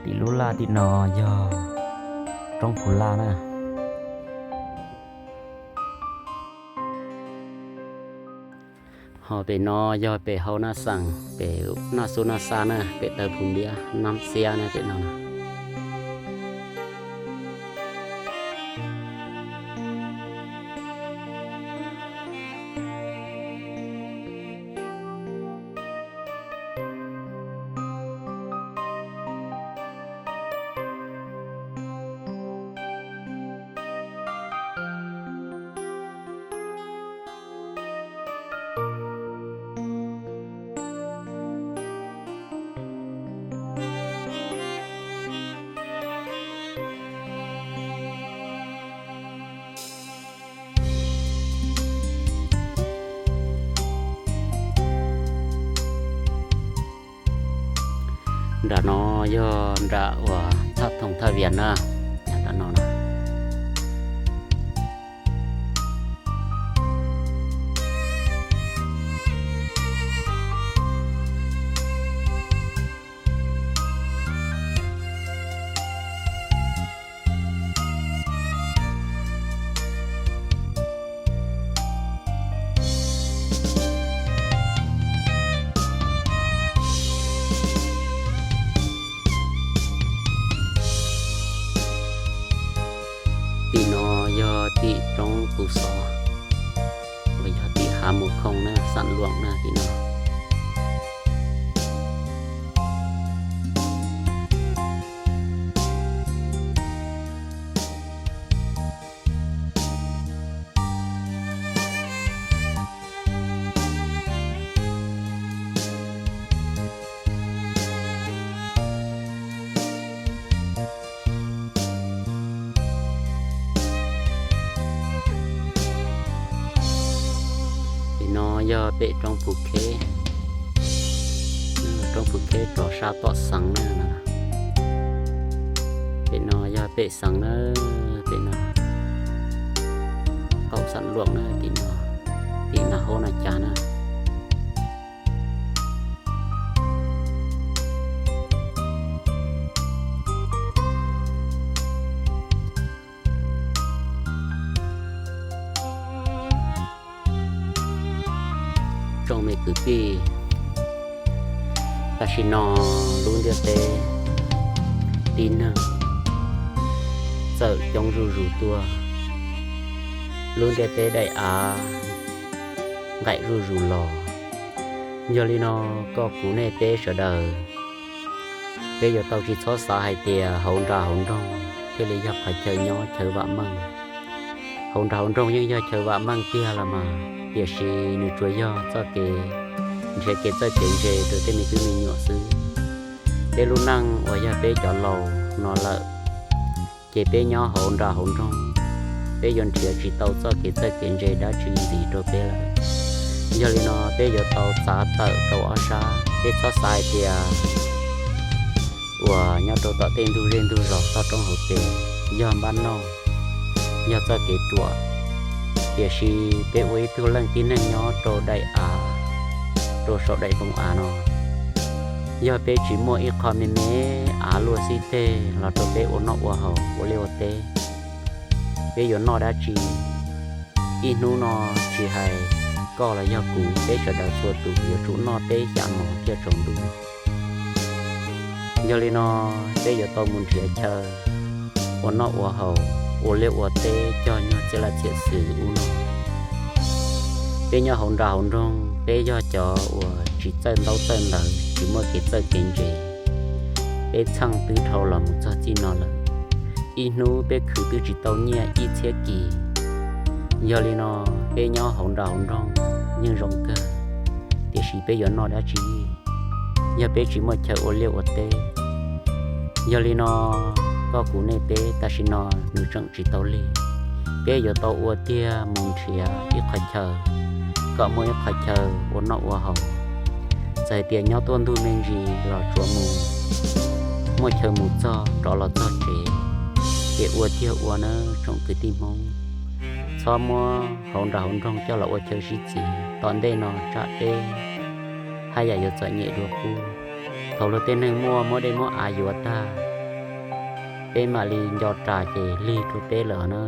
Tim lub laj tim no yog roob Phu Laj na. Ho pem no yog pem hau Naj Xeem, pem Naj Xub Naj Xab na, pem taw Phu Npiab Naj Xiab na pem no. Nram no yog nram uas thaj Thoom Thaj Vias na, nram no na. Tim no yog tim roob Phu Xov, uas yog tim hav Mus Khooj na, Xam Luam na tim no. Tim no yog pem roob Phu Kheb, roob Phu Kheb rov sab tom Xeev na. Pem no yog pem Xeev na, pem no qaum Xam Luam na, tim no, tim Naj Haub Naj Cas na. Tsoom me kwv tij, tam sim no lub ntiaj teb tib neeg txawm coob zuj zus tuaj, lub ntiaj teb daim av nqaim zuj zus los. Yog li no, koj kuv nej peb sawv daws, peb yuav tau tsis txhob xav hais tias hauv nram hauv nroog thiaj li yog qhov chaw nyob chaw vam meej. Hauv nram hauv nroog yeej yog chaw vam meej tiag los mas, tiam sis nws tsuas yog txoj kev nrhiav kev txawj kev ntse rau tej me tub me nyuam xwb. Peb lub neej uas yog peb cov laus no lawm, ces peb nyob hauv nram hauv nroog, peb yuav nrhiav tsis tau txoj kev txawj kev ntse dab tsi ntxiv rau peb lawm. Yog li no peb yuav tau txav tawm rau ob sab, peb txhob xav hais tias uas nyob rau tom tej ntug zej ntug zos toj roob hauv pes yog npab noj, yog txoj kev ruam, tiam sis peb ua ib tug leej tib neeg nyob rau daim av, rau saum daim npoo av no, yog peb tsis muaj ib qho me me av luaj xib teg los rau peb ua noj ua haus ua liaj ua teb, peb yuav noj dab tsi? Ib hnub no tsis hais koj los yog kuv, peb sawv daws txhua tus yuav tsum noj peb xya mov thiaj tsaus ntuj. Yog li no, peb yuav tau mus nrhiav chaw ua noj ua haus, ua liaj ua teb cog nyuag txiaj laj txiaj xwm ub no. Peb nyob hauv nram hauv nroog, peb yog cov uas tsis txawj ntaub txawj ntawv, tsis muaj kev txawj kev ntse, peb txheej twb dhau los mus txog txij no lawm. Ib hnub peb khwv twb tsis tau nyiaj ib txhiab kis. Yog li no, peb nyob hauv nram hauv nroog yeej zoo kawg, tiam sis peb yuav noj dab tsi yog peb tsis muaj chaw ua liaj ua teb?Yog li no, koj kuv nej peb tam sim no nws tseem tsis tau lig, peb yuav tau ua tiag mus nrhiav ib qhov chaw kom muaj ib qhov chaw ua noj ua haus. Txawm hais tias nyob tuaj ntug me ntsis los tsuav mus, muaj chaw mus txog rov los txog tsev, ces ua tiag ua nawb tsoom kwv tij Hmoob. Txhob muab hauv nram hauv nroog coj los ua chaw sib txiv, tom ntej no tsam peb haj yam yuav txom nyem dua qub. Thaum luag tej neeg muaj muab dej muab av yuav tag, peb mam li nco ras ces lig rau peb lawm na.